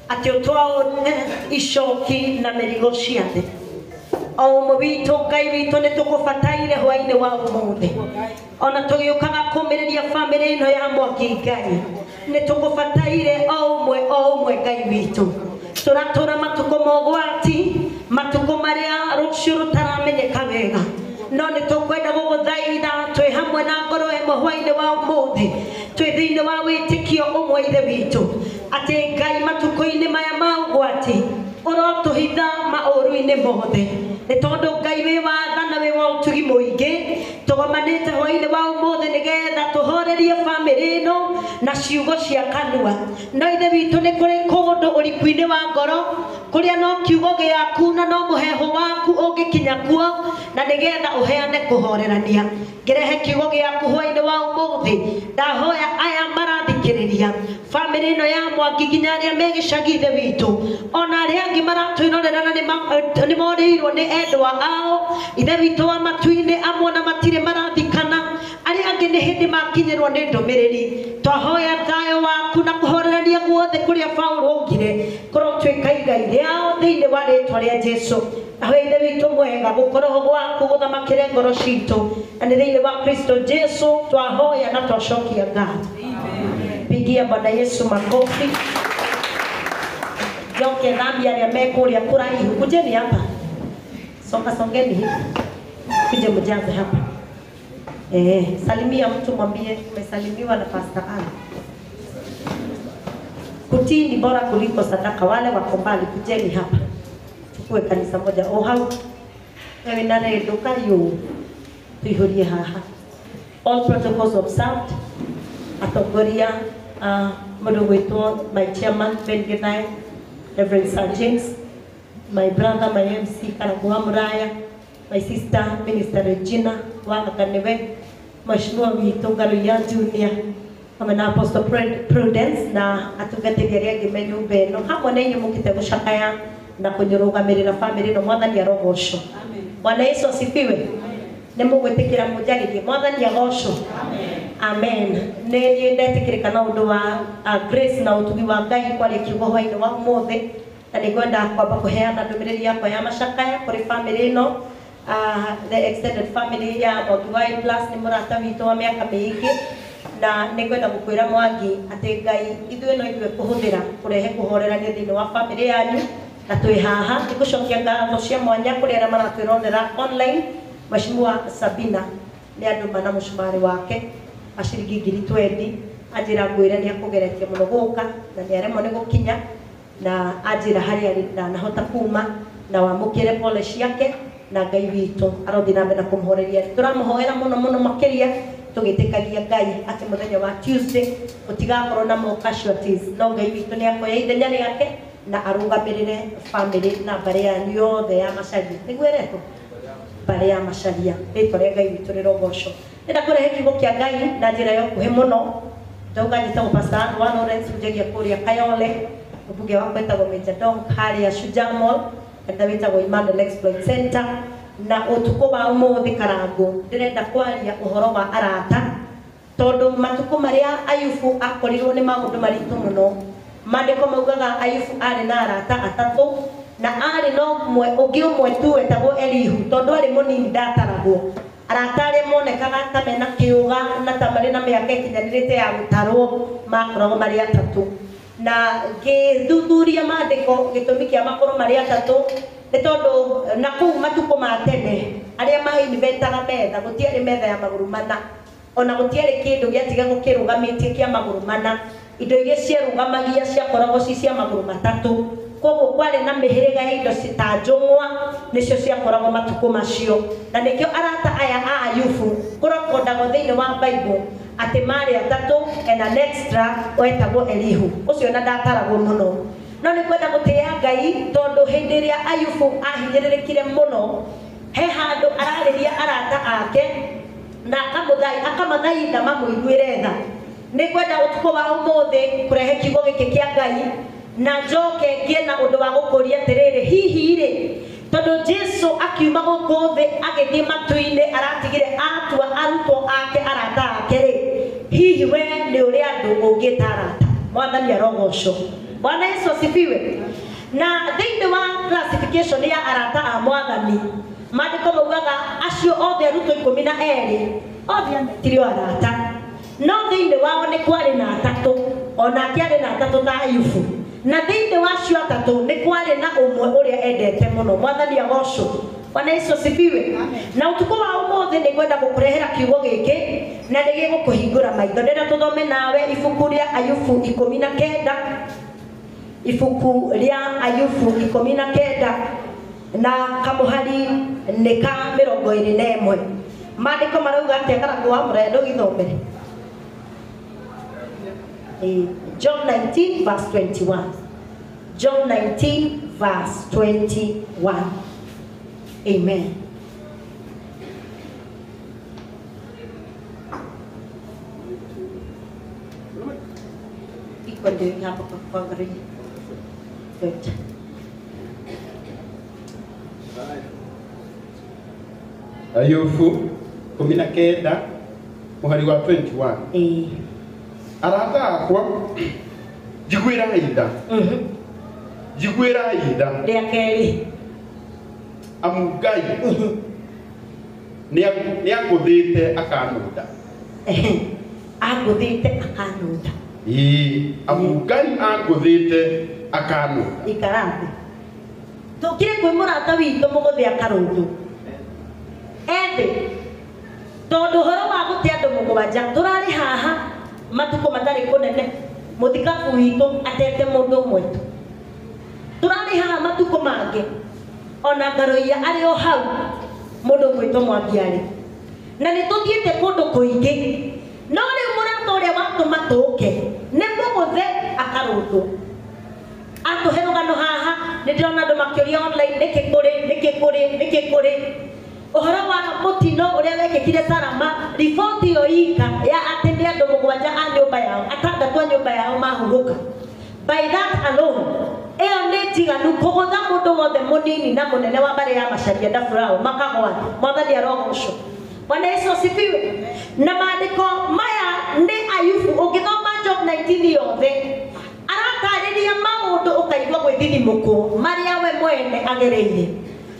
Atĩ ũtwaũre icoki na mĩrigo ciathe. O ũmwe witũ Ngai witũ nĩ tũkũbataire hwainĩ wa ũmũthĩ. Ona tũgĩũkaga kũmĩrĩria bamĩrĩ ĩno ya Mwangi Ngai, nĩ tũkũbataire o ũmwe Ngai witũ. Tũratũra matukũ ma ũgwati, matukũ marĩa rũciũ rũtaramenyeka wega. No nĩ tũkwenda gũgũthaitha twĩ hamwe na ngoro ĩmwe hwainĩ wa ũmũthĩ, twĩ thĩinĩ wa wĩtĩkio ũmwe Ithe witũ, atĩ Ngai matukũ-inĩ maya ma ũgwati ũrotũhitha maũru-inĩ mothe. Nĩ tondũ Ngai wĩ watha na wĩ wa ũtugi mũingĩ, tũgomanĩte hwainĩ wa ũmũthĩ nĩgetha tũhorerie bamĩrĩ ĩno na ciugo cia kanua. No Ithe witũ nĩ kũrĩ kũndũ ũriku-inĩ wa ngoro kũrĩa no kiugo gĩaku na no mũheho waku ũngĩkinya kuo, na nĩgetha ũheane kũhorerania. Ngĩrehe kiugo gĩaku hwainĩ wa ũmũthĩ, ndahoya aya marathikĩrĩria bamĩrĩ ĩno ya Mwangi nginya arĩa me gĩcagi Ithe witũ, ona arĩa angĩ maratwĩrorera na nĩ morĩirwo nĩ endwa ao Ithe witũ wa matu-inĩ, amwe ona matirĩ marathikana, arĩa angĩ nĩ hĩndĩ makinyĩrwo nĩ ndũmĩrĩri. Twahoya thayũ waku na kũhorerania guothe kũrĩa Paũlũ augire kũrotuĩka igai rĩao thĩinĩ wa rĩtwa rĩa Jesũ. Nawe Ithe witũ mwega, gũkorwo gwaku gũthamakĩre ngoro citũ, na nĩ thĩinĩ wa Kristo Jesũ twahoya na twacokia ngatho. Pigia Bwana Yesu makofi. Njoke thambi arĩa me kũrĩa kũraihu, kujeni hapa, songa songeni hivi, kuje mjaze hapa. Salimia mtu mwambie umesalimiwa na Pastor Ann. Kutii ni bora kuliko sadaka. Wale wako mbali kujeni hapa, tukue kanisa moja. O hau wewe nare nduka yu tuihurie haha. All protocols observed. Atongoria mũndũ gwĩtwo my chairman Ben Githai, Reverend Sir James, my brother, my MC Karangũ wa Muraya, my sister Minister Regina wa Ganiwe, Mheshimiwa witũ Ngaruiya Junior, hamwe na Apostle Prudence na atungatĩri arĩa angĩ me nyũmba ĩno, hamwe na inyuĩ mũkĩte gũcakaya na kũnyũrũgamĩrĩra bamĩrĩ ĩno. Mwathani arogocwo. Bwana Yesu asifiwe. Nĩ mũgwĩtĩkĩra mũnjarĩrie. Mwathani agocwo. Amen. Nĩ niĩ ndetĩkĩrĩka na ũndũ wa grace na ũtugi wa Ngai kwaria kiugo hwainĩ wa ũmũthĩ, na nĩ ngwenda kwamba kũheana ndũmĩrĩri yakwa ya macakaya kũrĩ bamĩrĩ ĩno, the extended family ya Mwangi wa A plus. Nĩ mũrata witũ wa mĩaka mĩingĩ, na nĩ ngwenda gũkwĩra Mwangi atĩ Ngai ithuĩ no ithuĩ kũhũthĩra kũrehe kũhorerania thĩinĩ wa bamĩrĩ yanyu, na twĩ haha nĩ gũcokia ngatho cia mwanya kũrĩ arĩa maratwĩrorera online. Mheshimiwa Sabina nĩ andũ mana mũcumarĩ wake wa ciringi ngiri 20, anjĩra ngwĩre nĩ akũgeretie mũno gũka na nĩ aremwo nĩ gũkinya, na anjĩra harĩa arĩ ndanahota kuma, na wamũkĩre pole ciake, na Ngai witũ arothiĩ na mbere na kũmũhoreria. Tũramũhoera mũno mũno makĩria, tũgĩtĩkagia Ngai atĩ mũthenya wa Tuesday gũtigakorwo na more casualties, no Ngai witũ nĩ akoya ithenya rĩake na arũgamĩrĩre family na mbarĩ yanyu yothe ya Macharia. Nĩguo ĩretwo mbarĩ ya Macharia. Rĩtwa rĩa Ngai witũ rĩrogocwo. Ndĩrenda kũrehe kiugo kĩa Ngai na njĩra ya ũkuhĩ mũno. Ndauga njĩtagwo Pastor Ann wa Lawrence, njagia kũrĩa Kayole, mbunge wakwa etagwo Major Dong harĩa Shujaa Mall, kanitha wĩtagwo Emmanuel Exploit Center. Na ũtukũ wa ũmũthĩ Karangũ ndĩrenda kwaria ũhoro wa arata, tondũ matukũ marĩa Ayubu akorirwo nĩ maũndũ maritũ mũno. Maandĩko maugaga Ayubu arĩ na arata atatũ, na arĩ na ũmwe ũngĩ ũmwe tu wetagwo Elihu, tondũ arĩ mũnini ndataragwo. Arata arĩa monekaga ta mena kĩũga na ta marĩ na mĩaka ĩkinyanĩrĩte ya gũtarwo makoragwo marĩ atatũ. Na ngĩthuthuria maandĩko gĩtũmi kĩa makorwo marĩ atatũ nĩ tondũ na kũu matukũ ma tene arĩa ma-inventaga metha, gũtiarĩ metha ya magũrũ mana, ona gũtiarĩ kĩndũ gĩatigagwo kĩrũgamĩtie kĩa magũrũ mana. Indo iria ciarũgamagia ciakoragwo ci cia magũrũ matatũ. Koguo kwarĩ na mĩhĩrĩga ya indo ta njũng'wa nĩcio ciakoragwo matukũ macio. Na nĩkĩo arata aya a Ayubu kũrekondagwo thĩinĩ wa Bible atĩ marĩ atatũ and an extra wetagwo Elihu, ũcio na ndataragwo mũno. No nĩ kwenda gũtĩĩa Ngai tondũ hĩndĩ ĩrĩa Ayubu ahinyĩrĩrĩkire mũno, he handũ ararĩria arata ake na akamathaitha mamũiguĩre tha. Nĩ ngwenda ũtukũ wa ũmũthĩ kũrehe kiugo gĩkĩ kĩa Ngai na njoke ngĩe na ũndũ wa gũkũria atĩrĩrĩ, hihi rĩ, tondũ Jesũ akiuma gũkũ thĩ agĩthiĩ matu-inĩ aratigire atua arutwo ake arata ake rĩ, hihi we nĩ ũrĩ andũ ũngĩta arata? Mwathani arogocwo. Bwana Yesu asifiwe. Na thĩinĩ wa classification ya arata a mwathani, maandĩko maugaga acio othe arutwo 12 othe ametire arata, no thĩinĩ wao nĩ kwarĩ na atatũ, onake arĩ na atatũ ta Ayubu, na thĩinĩ wa acio atatũ nĩ kwarĩ na ũmwe ũrĩa endete mũno. Mwathani agocwo. Bwana Yesu asifiwe. Na utuku wa ũmũthĩ nĩ ngwenda gũkũrehera kiugo gĩkĩ na nĩ gĩgũkũhingũra maitho. Ndĩrenda tũthome nawe ibuku rĩa Ayubu 19, ibuku rĩa Ayubu 19 na kamũhari nĩ ka 21. Maandĩko marauga atĩa? Karangũ wa mũraya ndũgĩthomere. John 19 verse 21. John 19 verse 21. Amen. Iko ndio hapo kwa kuangalia. Good. Ayubu 19 mũhari wa 21. Arata akwa njiguĩrai tha. Njiguĩrai tha. Rĩa kerĩ. Amu Ngai nĩangũthĩte akanũnda. Angũthĩte akanũnda. Ĩĩ, amu Ngai angũthĩte akanũnda. Ikara thĩ. Tũkire kwĩ mũrata witũ mũgũthĩ akarũndũ. Ethĩ, tondũ ũhoro wa gũte andũ mũgwanja tũrarĩ haha matukũ matarĩ kũnene, mũthikabu witũ atete mũndũ ũmwe tu. Tũrarĩ haha matukũ mangĩ ona ngaroia arĩ o hau mũndũ ũgwĩtwo Mwangi arĩ, na nĩ tũthiĩte kũndũ kũingĩ, no rĩu mũrata ũrĩa watũma tũke nĩ mũgũthe akarũndwo. Atũhe rũgano haha, nĩ ndĩrona andũ makĩũria online nĩkĩ kũrĩ, nĩkĩ kũrĩ, nĩkĩ kũrĩ. Ũhoro wa mũtino ũrĩa wekĩkire Salama, riboti ĩyo ika ya atĩ nĩ andũ mũgwanja a nyũmba yao, atandatũ a nyũmba yao mahurũka. By that alone, ĩyo nĩ njiganu kũgũtha mũndũ wothe mũnini na mũnene wa mbarĩ ya Macharia Ndaburaũ makagwa. Mwathani arogocwo. Bwana Yesu asifiwe. Na maandĩko maya nĩ Ayubu, ũngĩthoma Job 19 yothe aratarĩria maũndũ ũkaigua gwĩthithimũkwo marĩa we mwene agereire.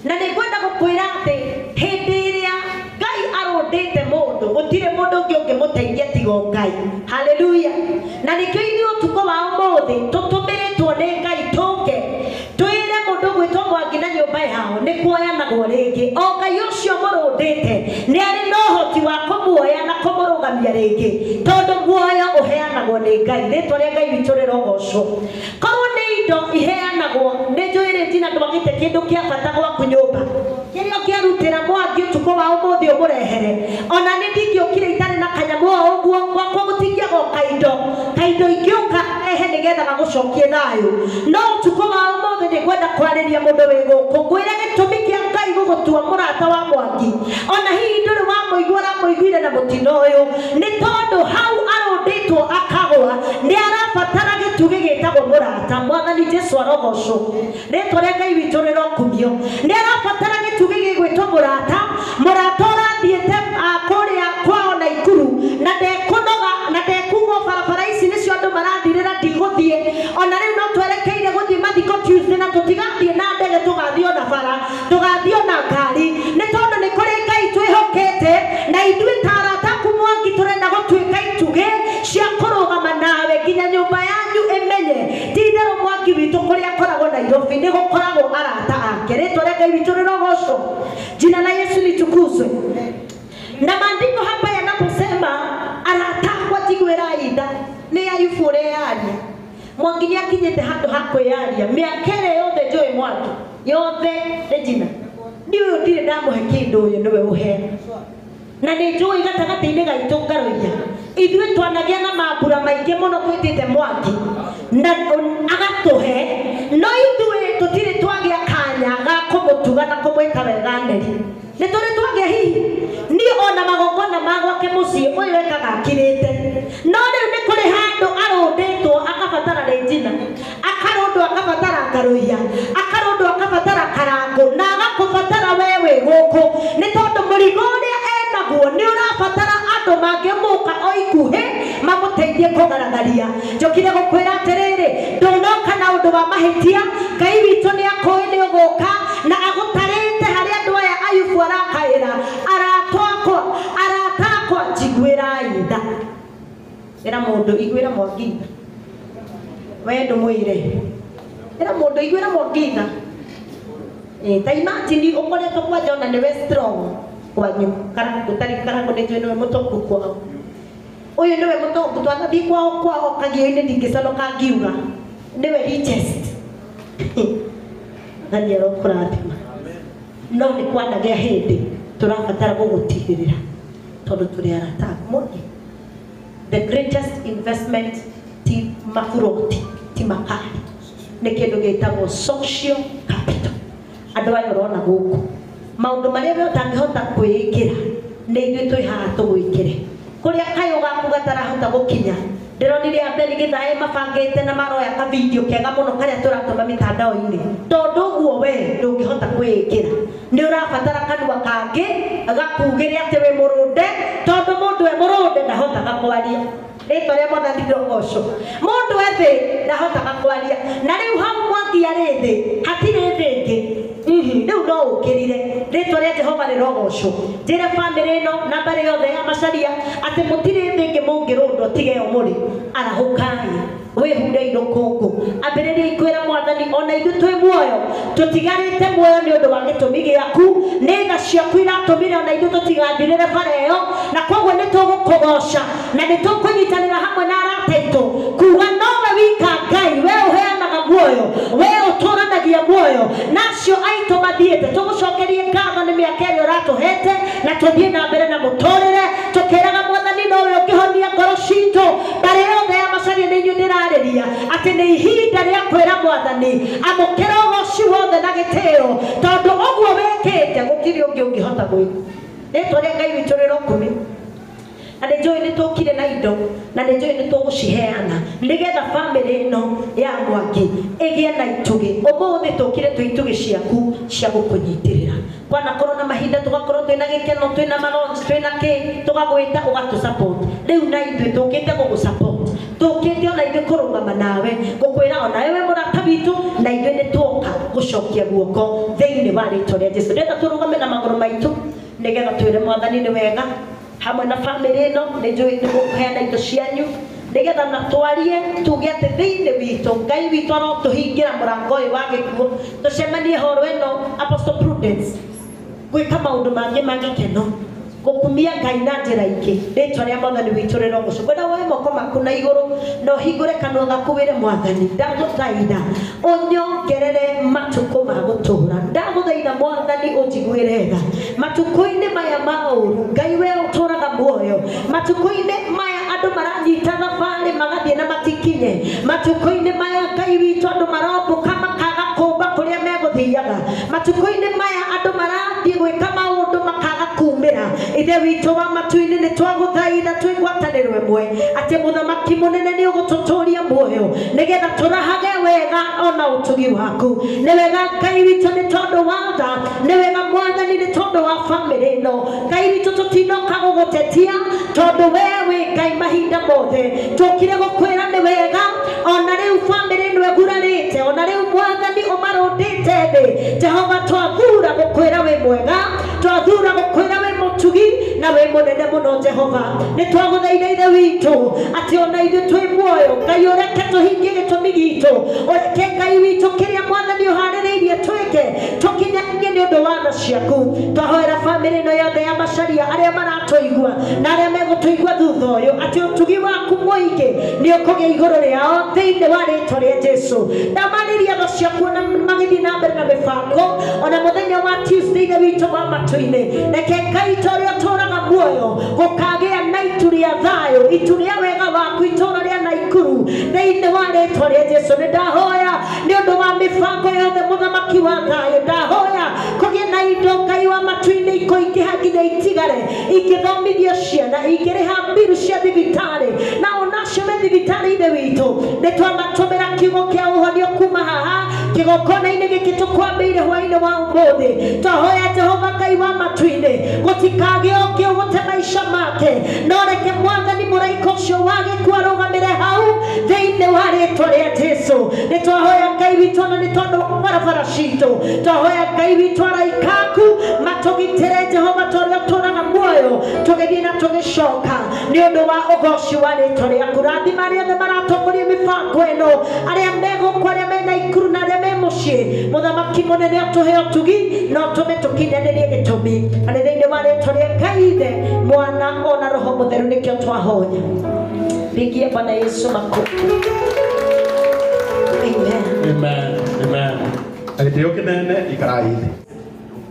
Na nĩ ngwenda gũkwĩra atĩ hĩndĩ ĩrĩa Ngai arũndĩte mũndũ, gũtirĩ mũndũ ũngĩ ũngĩmũteithia tiga o Ngai. Haleluya. Na nĩkĩo ithuĩ ũtukũ wa ũmũthĩ tũtũmĩrĩtwo nĩ Ngai tũke twĩre mũndũ ũgwĩtwo Mwangi na nyũmba yao nĩ kuoyanagwo rĩngĩ. O Ngai ũcio mũrũndĩte nĩ arĩ na ũhoti wa kũmuoya na kũmũrũgamia rĩngĩ, tondũ muoyo ũheanagwo nĩ Ngai. Rĩtwa rĩa Ngai witũ rĩrogocwo. Korwo nĩ indo iheanagwo, nĩ njũĩ Regina ndwagĩte kĩndũ kĩa bata gwaku nyũmba kĩrĩa ũngĩarutĩra Mwangi ũtukũ wa ũmũthĩ ũmũrehere. Ona nĩ ndingĩũkire itarĩ na kanyamũ o ũguo, gwakwa gũtingĩaga o kaindo kaindo ingĩũka rehe nĩgetha gagũcokie thayũ. No ũtukũ wa ũmũthĩ nĩ ngwenda kwarĩria mũndũ wĩ gũkũ, ngwĩre gĩtũmi kĩa Ngai gũgũtua mũrata wa Mwangi. Ona hihi ndũrĩ wamũigua, ũramũiguire na mũtino ũyũ, nĩ tondũ hau arũndĩtwo akagwa nĩ arabatara gĩtugĩ gĩtagwo mũrata. Mwathani Jesu arogocwo. Rĩtwa rĩa Ngai witũ rĩrokumio. Nĩ arabatara gĩtugĩ gĩgwĩtwo mũrata, mũrata ũrathiĩte kũrĩa kwao Naikuru na ndekũnoga na ndekugwo barabara ici nĩcio andũ marathirĩra ndigũthiĩ. Ona rĩu no twerekeire gũthiĩ mathiko Tuesday na tũtigathiĩ na ndege, tũgathiĩ ona bara, tũgathiĩ ona ngari, nĩ tondũ nĩ kũrĩ Ngai twĩhokete. Na ithuĩ ta arata aku Mwangi tũrenda gũtuĩka itugĩ cia kũrũgama nawe nginya nyũmba yanyu ĩmenye ti itherũ Mwangi witũ kũrĩa akoragwo Nairobi nĩ gũkoragwo arata ake. Rĩtwa rĩa Ngai witũ rĩrogocwo. Jina la Yesu litukuzwe. Na maandiko hapa yanaposema arata akwa njiguĩrai tha, nĩ Ayubu ũreyaria. Mwangi nĩ akinyĩte handũ ha kwĩyaria mĩaka ĩrĩa yothe njũĩ Mwangi yothe Regina, niĩ ũyũ ndirĩ ndamũhe kĩndũ, ũyũ nĩwe ũheana. Na nĩ njũĩ gatagatĩ-inĩ gaitũ ngaroiya ithuĩ twanagĩa na mambura maingĩ mũno twĩtĩte Mwangi na agatũhe, no ithuĩ tũtirĩ twagĩa kanya ga kũmũtuga na kũmwĩka wega neri. Nĩ tũrĩ twagĩa hihi niĩ ona magongona ma gwake mũciĩ ũyũ ekaga akirĩte, no rĩu nĩ kũrĩ handũ arũndĩtwo akabatara Regina, akarũndwo akabatara ngaroiya, akarũndwo akabatara karangũ, na agakũbatara we wĩ gũkũ, nĩ tondũ mũrigo ũrĩa enaguo nĩ ũrabatara andũ mangĩmũka o ikuhĩ mamũteithie kũgaragaria. Njũkire gũkwĩra atĩrĩrĩ, ndũnoka mahĩtia. Ngai witũ nĩ akũĩ nĩ ũgũka na agũtarĩte harĩ andũ aya Ayubu arakaĩra, arata akwa, arata akwa, njiguĩrai tha. Ĩra mũndũ iguĩra Mwangi tha. We ndũmwĩre. Ĩra mũndũ iguĩra Mwangi tha. Ta imagine ũkoretwo kwanja ona nĩwe strong kwanyu, Karangu tari Karangu nĩ njũĩ nĩwe mũtongu kwao. Ũyũ nĩwe mũtongu, twanathiĩ kwao kwao Kagio-inĩ ndingĩconoka ngiuga nĩwe richest. Mwathani arokũrathima. No nĩ kwanagĩa hĩndĩ tũrabatara gũgũtigĩrĩra tondũ tũrĩ arata aku. Mwangi, the greatest investment ti maburoti, ti makari, nĩ kĩndũ gĩtagwo social capital. Andũ aya ũrona gũkũ maũndũ marĩa we ũtangĩhota kwĩĩkĩra nĩ ithuĩ twĩ haha tũgwĩkĩre. Kũrĩa kayũ gaku gatarahota gũkinya, ndĩronire Abeli Githae mabangĩte na maroya ka video kega mũno karĩa tũratũma mitandao-inĩ, tondũ ũguo we ndũngĩhota kwĩĩkĩra, nĩ ũrabatara kanua kangĩ gakugĩre atĩ wĩ mũrũnde, tondũ mũndũ e mũrũnde ndahotaga kwaria. Rĩtwa rĩa Mwathani rĩrogocwo. Mũndũ e thĩ ndahotaga kwaria, na rĩu hau Mwangi arĩ thĩ hatirĩ thĩ ĩngĩ. Rĩu no ũkĩrire. Rĩtwa rĩa Jehova rĩrogocwo. Njĩre bamĩrĩ ĩno na mbarĩ yothe ya Macharia atĩ mũtirĩ thĩ ĩngĩ mũngĩrũndwo tiga ĩyo mũrĩ. Arahũkai, wĩhure rũkũngũ, ambĩrĩriai kwĩra Mwathani ona ithuĩ twĩ muoyo, tũtigarĩte muoyo nĩ ũndũ wa gĩtũmi gĩaku, nĩ tha ciaku iratũmire ona ithuĩ tũtigathirĩre bara ĩyo, na koguo nĩ tũgũkũgoca na nĩ tũkũnyitanĩra hamwe na arata aitũ kuga nowe wika Ngai, we ũheanaga muoyo, we ũtũranagia muoyo, na acio aitũ mathiĩte tũgũcokerie ngatho nĩ mĩaka ĩrĩa ũratũhete, na tũthiĩ na mbere na mũtũrĩre tũkĩraga Mwathani nowe ũngĩhonia ngoro citũ. Mbarĩ yothe ya Macharia nĩ inyuĩ ndĩrarĩria atĩ nĩ ihinda rĩa kwĩra Mwathani amũkĩra ũgoci wothe na gĩtĩo, tondũ ũguo wĩkĩte gũtirĩ ũngĩ ũngĩhota gwĩka. Rĩtwa rĩa Ngai witũ rĩrokumio. Na nĩ njũĩ nĩ tũkire na indo, na nĩ njũĩ nĩ tũgũciheana nĩgetha bamĩrĩ ĩno ya Mwangi ĩgĩe na itugĩ. Ũmũthĩ tũkire twĩ itugĩ ciaku cia gũkũnyitĩrĩra. Kwanakorwo na mahinda tũgakorwo twĩna gĩkeno, twĩna malonji, twĩna kĩ, tũgagwĩta ũgatũ support. Rĩu na ithuĩ tũkĩte gũgũ support, tũkĩte ona ithuĩ kũrũgama nawe, gũkwĩra ona wewe mũrata witũ, na ithuĩ nĩ tuoka gũcokia guoko thĩinĩ wa rĩtwa rĩa Jesũ. Ndĩrenda tũrũgame na magũrũ maitũ nĩgetha twĩre Mwathani nĩ wega hamwe na bamĩrĩ ĩno. Nĩ njũĩ nĩ mũkũheana indo cianyu nĩgetha na twarie tuge atĩ thĩinĩ witũ Ngai witũ arotũhingĩra mũrango ũyũ wa gĩkuũ, tũcemanie horo ĩno Apostle Prudence gwĩka maũndũ mangĩ ma gĩkeno, gũkumia Ngai na njĩra ingĩ. Rĩtwa rĩa Mwathani witũ rĩrogocwo. Ngwenda woe moko maku na igũrũ na ũhingũre kanua gaku wĩre Mwathani, ndagũthaitha ũnyongerere matukũ ma gũtũũra. Ndagũthaitha Mwathani ũnjiguĩre tha matukũ-inĩ maya ma ũũru. Ngai we ũtũũraga muoyo, matukũ-inĩ maya andũ maranyita thabarĩ magathiĩ na matikinye, matukũ-inĩ maya Ngai witũ andũ marombũka makaga kũmba kũrĩa megũthiaga, matukũ-inĩ maya andũ marathiĩ gwĩka maũndũ makaga kumĩra. Ithe witũ wa matu-inĩ nĩ twagũthaitha twĩ ngwatanĩro ĩmwe atĩ mũthamaki mũnene nĩ ũgũtũtũria muoyo nĩgetha tũrahage wega ona ũtugi waku. Nĩ wega Ngai witũ nĩ tondũ wa tha, nĩ wega Mwathani nĩ tondũ wa bamĩrĩ ĩno. Ngai witũ tũtinoka gũgũtetia tondũ we wĩ Ngai mahinda mothe. Tũkire gũkwĩra nĩ wega ona rĩu bamĩrĩ ĩno ĩgurarĩte, ona rĩu Mwathani ũmarũndĩte thĩ. Jehova twathura gũkwĩra wĩ mwega, twathura gũkwĩra wĩ mũtugi na wĩ mũnene mũno. Jehova nĩ twagũthaitha Ithe witũ atĩ ona ithuĩ twĩ muoyo Ngai ũreke tũhingie gĩtũmi gitũ, ũreke Ngai witũ kĩrĩa Mwathani ũharĩrĩirie twĩke tũkinyanĩrie nĩ ũndũ wa tha ciaku. Twahoera bamĩrĩ ĩno yothe ya Macharia arĩa maratũigua na arĩa megũtũigua thutha ũyũ atĩ ũtugi waku mũingĩ nĩ ũkũgĩa igũrũ rĩao thĩinĩ wa rĩtwa rĩa Jesũ. Ndamarĩria tha ciaku ona magĩthiĩ na mbere na mĩbango ona mũthenya wa Tuesday Ithe witũ wa matu-inĩ, reke Ngai ta ũrĩa ũtũũraga muoyo gũkagĩa na itu rĩa thayũ, itu rĩa wega waku itũũra rĩa Naikuru thĩinĩ wa rĩtwa rĩa Jesũ. Nĩ ndahoya nĩ ũndũ wa mĩbango yothe mũthamaki wa thayũ, ndahoya kũgĩe na indo Ngai wa matu-inĩ ikũingĩha nginya itigare, ingĩthomithia ciana, ingĩrĩha mbiru cia thibitarĩ, na onacio me thibitarĩ Ithe witũ nĩ twamatũmĩra kiugo kĩa ũhonio kuma haha kĩgongona-inĩ gĩkĩ tũkwambĩire hwaĩ-inĩ wa ũmũthĩ. Twahoya Jehova Ngai wa matu-inĩ gũtikagĩe ũngĩ ũgũte maica make, no reke Mwathani mũraika ũcio wa gĩkuũ arũgamĩre hau thĩinĩ wa rĩtwa rĩa Jesu. Nĩ twahoya Ngai witũ na nĩ tondũ barabara citũ, twahoya Ngai witũ araika aku matũgitĩre Jehova tũrĩa tũraga muoyo tũgĩthiĩ na tũgĩcoka nĩ ũndũ wa ũgoci wa rĩtwa rĩaku. Rathima arĩa othe maratongoria mĩbango ĩno, arĩa megũkũ, arĩa mena ikuru na arĩa me mũciĩ. Mũthamaki mũnene ũtũhe ũtugi na ũtũme tũkinyanĩrie gĩtũmi, na nĩ thĩinĩ wa rĩtwa rĩa Ngai Ithe, Mwana ona Roho Mũtheru nĩkĩo twahoya. Pigie Bwana Yesu makofi. Amen. Amen. Amen. Gĩtĩo kĩnene ikarai thĩ.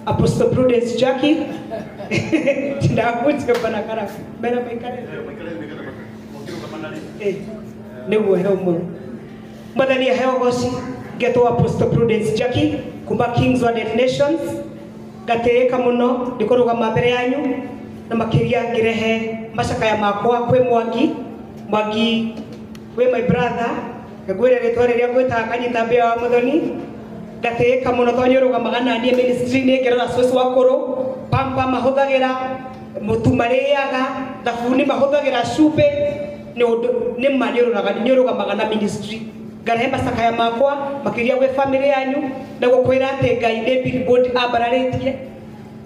Apostle Prudence Jackie ndakutio bana kara mera maikare nĩguo heo mũno Mwathani aheo goci. Ngetwo Apostle Prudence Jackie kuma Kings Word Nations, ngatĩĩka mũno nĩ kũrũgama mbere yanyu na makĩria ngĩrehe macakaya makwa kwĩ Mwangi. Mwangi wĩ my brother, ngwĩre rĩtwa rĩrĩa ngwĩtaga kanyita mbĩa wa Muthoni. Ngatĩĩka mũno tondũ nĩ ũrũgamaga naniĩ ministry-inĩ, ngĩrora cũcũ akũrũ pampa mahũthagĩra mũtu marĩaga thabuni mahũthagĩra cumbĩ nĩ ũndũ nĩ ma nĩ ũrũgamaga na ministry. Ngarehe macakaya makwa makĩria gwĩ family yanyu na gũkwĩra atĩ Ngai nĩ billboard ambararĩtie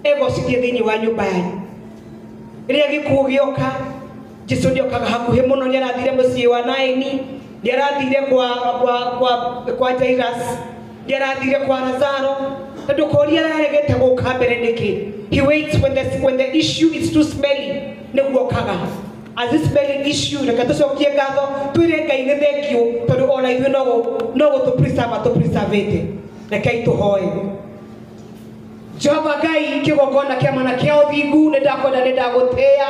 egocithie thĩinĩ wa nyũmba yanyu. Rĩrĩa gĩkuũ gĩoka, Jesu nĩokaga hakuhĩ mũno, nĩarathire mũciĩ wa Naini, nĩarathire kwa Jairus, nĩarathire kwa Lazaro, na ndũkorie araregete gũka mbere nĩkĩ. He waits when the issue is too smelly nĩguo okaga. As this smelling issue, reke tũcokie ngatho twĩre Ngai nĩ thengiũ tondũ ona ithuĩ no gũtũ-preserve atũ-preservĩte. Rekei tũhoe. Jehova Ngai kĩgongona kĩa mana kĩa ũthingu, nĩ ndakwenda, nĩ ndagũtĩĩa,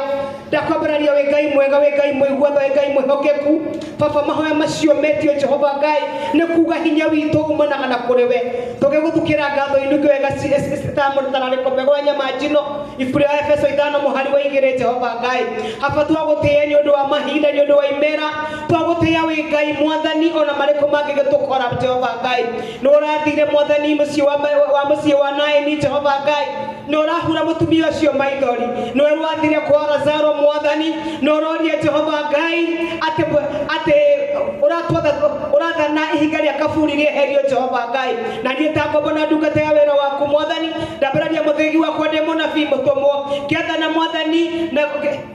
ndakwambararia wĩ Ngai mwega, wĩ Ngai mũigua tha, wĩ Ngai mwĩhokeku. Baba, mahoya macio metio Jehova Ngai nĩ kuga hinya witũ umanaga na kũrĩ we. Tũgĩgũthukĩra ngatho inungi wega ta mũtararĩko mwega wa nyama njino, ibuku rĩa Efeso 5:2. Jehova Ngai, haba twagũtĩĩa nĩ ũndũ wa mahinda, nĩ ũndũ wa imera, twagũtĩĩa wĩ Ngai Mwathani ona marĩkũ mangĩgĩtũkora. Jehova Ngai, nĩ ũrathire Mwathani mũciĩ wa mũciĩ wa Naini. Jehova Ngai, nĩ ũrahura mũtumia ũcio maithori, nĩ ũrathire kwa Lazaro Mwathani, nĩ ũroria Jehova Ngai atĩ ũrathana ihinga rĩa kaburi rĩeherio. Jehova Ngai, na niĩ ta ngombo na ndungata ya wĩra waku Mwathani, ndambararia mũthĩgi wakwa ndĩ mũnabii mũtũmwo, ngĩathana Mwathani na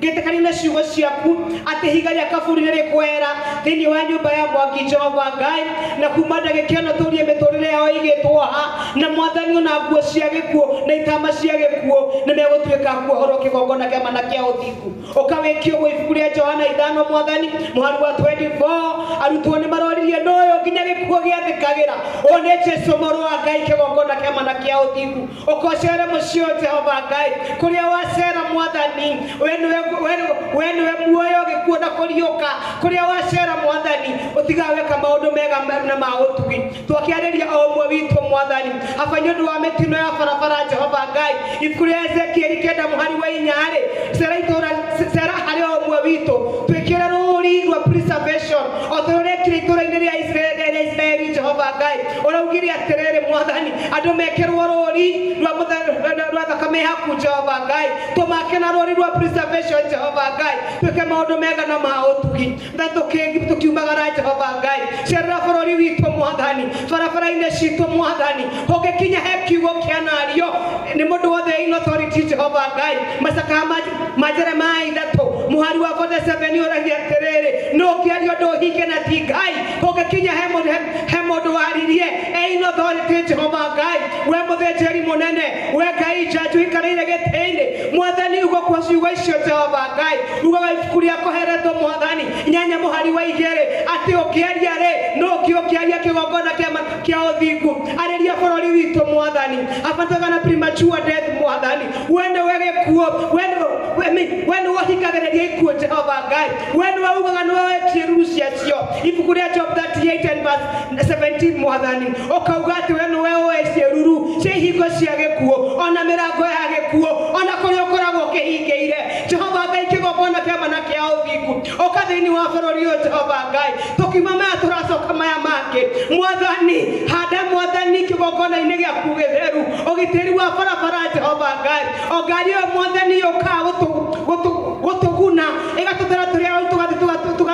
ngĩtĩkania na ciugo ciaku atĩ ihinga rĩa kaburi nĩ rĩkwehera thĩinĩ wa nyũmba ya Mwangi. Jehova Ngai, na kuma ndagĩka ĩno tũrie mĩtũrĩre yao ĩigĩtwo ha na Mwathani, ona nguo cia gĩkuũ na itama cia gĩkuũ nĩ megũtuĩka kuohorwo kĩgongona kĩa mana kĩa ũthingu. Ũkawĩkio gwĩ ibuku rĩa Johana 5 Mwathani mũhari wa 24, arutwo nĩ maroririe noyo nginya gĩkuũ gĩathĩkagĩra. Ũyũ nĩ Jesu mũrũ wa Ngai kĩgongona kĩa mana kĩa ũthingu. Ũkocere mũciĩ ũyũ Jehova Ngai, kũrĩa wacera Mwathani, we nĩwe muoyo gĩkuũ na kũriũka. Kũrĩa wacera Mwathani, ũtigaga weka maũndũ mega na ma ũtugi. Twakĩarĩria o ũmwe witũ Mwathani, haba nĩ ũndũ wa mĩtino ya barabara. Jehova Ngai, ibuku rĩa Ezekieli 9:4 rĩ, cera itũra, cera harĩ o ũmwe witũ, twĩkĩre rũri rwa preservation o ta ũrĩa ũrekire itũra-inĩ rĩa Isiraeli. Jehova Ngai, ũraugire atĩrĩrĩ Mwathani, andũ mekĩrwo rũri rwa thakame yaku. Jehova Ngai, tũmake na rũri rwa preservation. Jehova Ngai, twĩke maũndũ mega na ma ũtugi na tũkiumagara. Jehova Ngai, cerera bũrũri witũ Mwathani, barabara-inĩ citũ Mwathani, ũngĩkinya he kiugo kĩanario nĩ mũndũ wothe in authority. Jehova Ngai, macakaya ma Jeremiah 3:47 ũragia atĩrĩrĩ, no ũngĩaria ũndũ ũhinge na ti Ngai. Ũngĩkinya he mũndũ waririe e in authority, Jehova Ngai, we mũthĩnjĩri mũnene, we Ngai njanju ikarĩire gĩtĩ-inĩ Mwathani, ugo kwa ciugo icio Jehova Ngai, ugaga ibuku rĩa Koheretho Mwathani 8:2 atĩ ũngĩaria rĩ, no ũngĩ ũkĩaria kĩgongona kĩa ũthingu, arĩria bũrũri witũ Mwathani, abataga na premature death Mwathani, we nĩwe gĩkuũ, we nĩwe ũhingagĩrĩria ikuũ. Jehova Ngai, we nĩwe ugaga nĩwe wetie ruru ciacio, ibuku rĩa Job 38 and verse 17 Mwathani, ũkauga atĩ we nĩwe ũĩ ciĩruru cia ihingo cia gĩkuũ ona mĩrango ya gĩkuũ ona kũrĩa ũkoragwo ũkĩhingĩire. Jehova Ngai, kĩgongona kĩa mana kĩa ũthingu, ũka thĩinĩ wa bũrũri ũyũ. Jehova Ngai, tũkiuma maya tũracoka maya mangĩ Mwathani, handa Mwathani kĩgongona-inĩ gĩaku gĩtheru ũgitĩri wa barabara. Jehova Ngai, o ngari ĩyo Mwathani yũkaga gũtũguna ĩgatũtara tũrĩa tũgathiĩ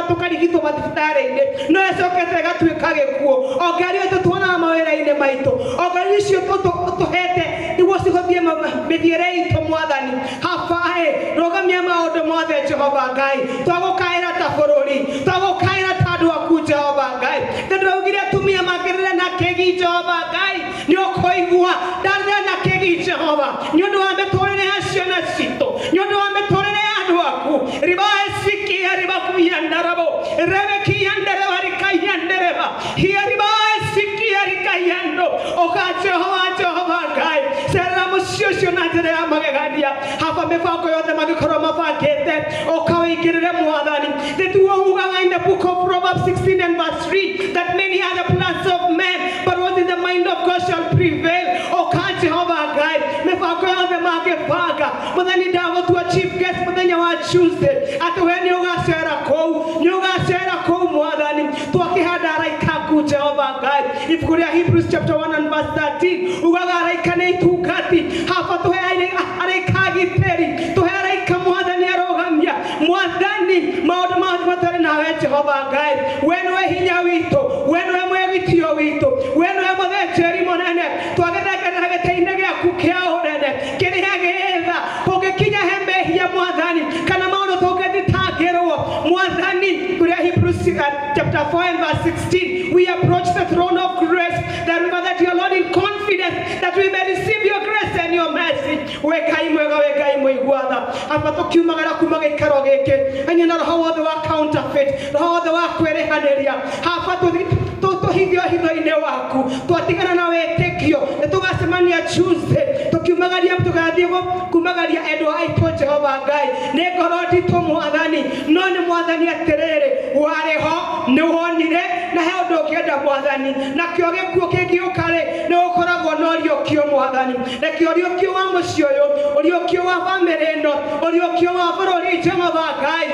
tũkarigitwo mathibitarĩ. thibitarĩ-inĩ no ĩcokete ĩgatuĩka gĩkuũ. O ngari ĩyo tũtuonaga mawĩra-inĩ maitũ, o ngari icio tũhete nĩguo cihũthie mĩthiĩre itũ Mwathani. Haba ĩ rũgamia maũndũ mothe Jehova Ngai, twagũkaĩra ta bũrũri, twagũkaĩra ta andũ aku Jehova Ngai. Nĩndĩraugire atumia mangĩrĩra na kĩgi Jehova Ngai nĩ ũkũigua ndarĩra na kĩgi Jehova nĩ ũndũ wa mĩtũrĩre ya ciana citũ, nĩ ũndũ wa mĩtũrĩre ya andũ aku. Ribaesikia ribakuyandarabo rebekiyandereba rikayandereba hiaribaesikia rikayando oka Jehova Jehova Ngai cerera mũciĩ ũcio na njĩra ya magegania. Haba mĩbango yothe mangĩkorwo mabangĩte ũkawĩingĩrĩre Mwathani. Nĩtuo ugaga in the book of Proverbs 16 and verse 3 that many are the plans of men, but what in the mind of God shall prevail. Oka Jehova Ngai mĩbango yothe mangĩbanga Mwathani ndagũtua chief guest mũthenya wa Tuesday atĩ we nĩ ũgacera kũu, nĩ ũgacera kũu Mwathani. Twakĩhanda araika aku Jehova Ngai. Ibuku rĩa Hebrews chapter 1 and verse 13 ugaga araika nĩ itungati. Haba tũhe araika agitĩri, tũhe araika Mwathani arũgamia. Mwathani maũndũ mothe matarĩ nawe Jehova Ngai, we nĩwe hinya witũ, we nĩwe mwĩgitio witũ, we nĩwe mũthĩnjĩri mũnene. Twagĩthengerera gĩtĩ-inĩ gĩaku kĩa ũnene kĩrĩa gĩtha kũngĩkinya he mehia Mwathani kana maũndũ tũngĩthitangĩrwo Mwathani. Kũrĩa Hebrews chapter 4 and verse 16 we approach the throne of grace that we may that your Lord in confidence that we may receive your grace and your mercy. We Ngai mwega, we Ngai mũigua tha. Haba tũkiumagara kuma gĩikaro gĩkĩ anya na roho wothe wa counterfeit, roho wothe wa kwĩrĩhanĩria. Haba tũhithio hitho-inĩ waku, twatigana na wĩtĩkio nĩ tũgacemania Tuesday tũkiumagaria tũgathiĩ kumagaria endwa aitũ Jehova Ngai. Nĩ ngoro nditũ Mwathani, no nĩ Mwathani atĩrĩrĩ warĩ ho nĩ wonire na he ũndũ ũngĩenda Mwathani, nakĩo gĩkuũ kĩngĩũka rĩ nĩ ũkoragwo na ũriũkio Mwathani. Reke ũriũkio wa mũciĩ ũyũ, ũriũkio wa bamĩrĩ ĩno, ũriũkio wa bũrũri Jehova Ngai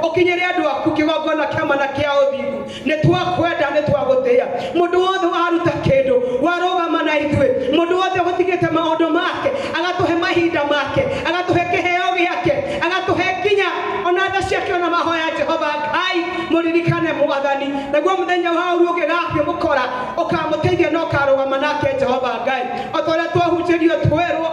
ũkinyĩre andũ aku kĩgongona kĩa ma na kĩa ũthingu. Nĩ twakwenda, nĩ twagũtĩĩa. Mũndũ wothe waruta kĩndũ warũgama na ithuĩ, mũndũ wothe ũtigĩte maũndũ make agatũhe mahinda make, agatũhe kĩheo gĩake, agatũhe nginya ona tha ciake ona mahoya Jehova Ngai mũririkane Mwathani. Naguo mũthenya wa ũru ũngĩgakĩmũkora ũkamũteithia na ũkarũgama nake Jehova Ngai. O ta ũrĩa twahunjĩrio twerwo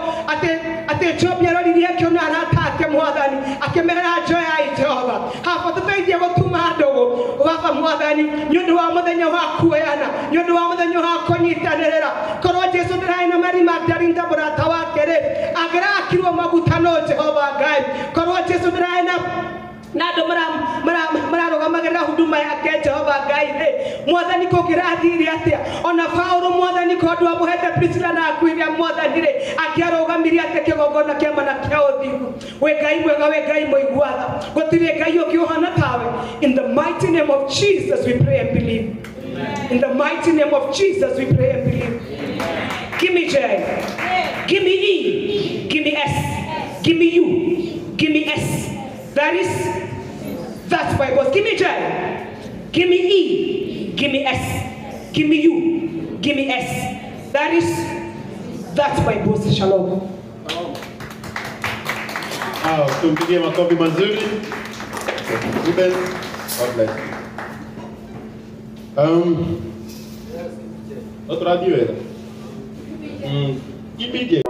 atĩ Job aroririe akĩona arata ake Mwathani akĩmera njoyai Jehova. Haba tũteithie gũtuma ndũgũ baba Mwathani nĩ ũndũ wa mũthenya wa kuoyana, nĩ ũndũ wa mũthenya wa kũnyitanĩrĩra. Korwo Jesu ndĩrarĩ na Mary Magdalene ta mũrata wake rĩ, angĩrakirwo maguta no Jehova Ngai. Korwo Jesu ndĩrarĩ na andũ mararũgamagĩrĩra huduma yake Jehova Ngai rĩ, Mwathani kũngĩrathire atĩa? Ona Paũlũ Mwathani ko andũ amũhete Priscilla na Aquila Mwathani rĩ, angĩarũgamirie atĩa kĩgongona kĩa ma na kĩa ũthingu? We Ngai mwega, we Ngai mũigua tha, gũtirĩ Ngai ũngĩ ũhana tawe. In the mighty name of Jesus we pray and believe. In the mighty name of Jesus we pray and believe. Give me J, give me E, give me S, give me U, give me S. That is, that's my boss. Give me J, give me E, give me S, give me U, give me S. That is, that's my boss. Shalom. Tumpigie makofi mazuri. Ruben, God bless you. Outro radio era. Give me J.